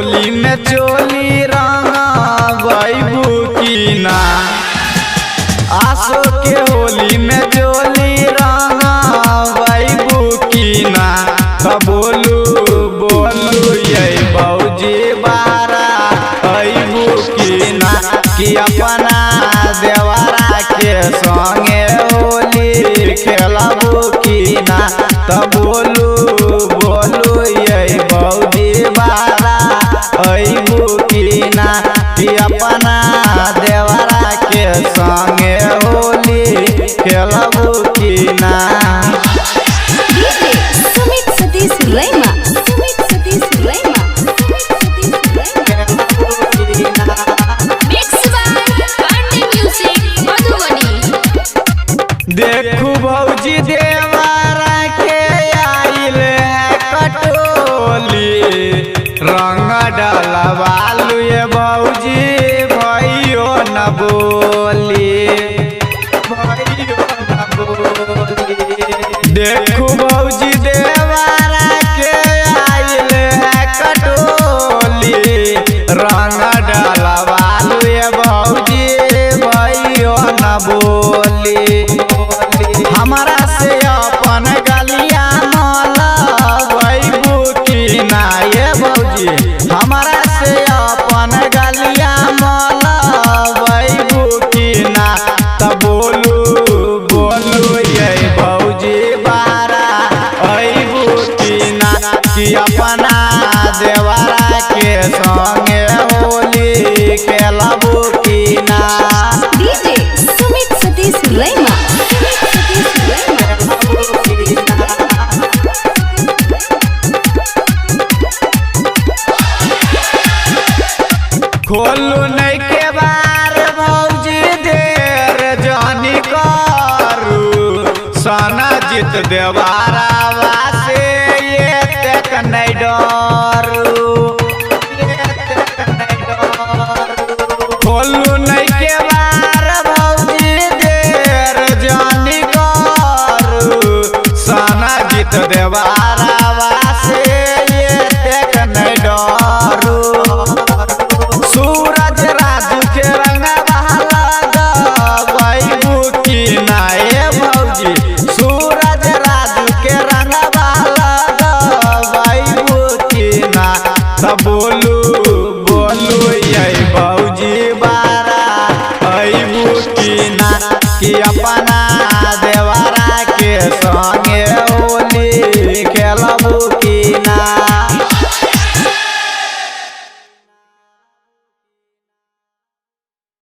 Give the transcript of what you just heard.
होली में चोली रंगबू की ना। आसो के होली में चोली रंगबू की ना। त बोलू बोलू ये भौजी बारा अबू की ना। कि अपना देवरा के संगे होली खेलबू की ना। त बोलू बोलू ये भौजी बारा अबू की ना। कि अपना देवरा के संगे होली खेलबू की ना। DJ Sumit Satish रैमा, Sumit Satish रैमा, Sumit Satish रैमा। Mix by Pandey music Madhubani. देखू भौजी देवरा के आइल है कटोली। रंग डलवालू ये भौजी भैयो न बोली, भैयो न बोली। देखू भौजी देवरा के आइल है कटोली। रंग डलवालू ये भौजी भैयो न बोली। हमारा से अपन गलिया मलबू की ना ये भौजी। हमारा से अपन गलिया मलबू की ना। त बोलू बोलू ये भौजी बारा अबू की ना। कि अपना देवरा के संगे होली खेलबू की ना। डीजे सुमित सतीश रैमा, सुमित सतीश रैमा, सुमित सतीश रैमा। खोलू नहीं के बार भौजी देर जानी करू। सना जीत देवारा से ये तक नहीं डरू, ये तक नहीं डरू। खोलू नहीं के बार भौजी देर जानी करू। सना जीत देवारा से ये तक नहीं डरू। सूरज राजू के रंगवा लगबू की ना ये भौजी। सूरज राजू के रंगवा लगबू की ना। त बोलू बोलू ये भौजी बारा अबू की ना। कि अपना देवरा के संग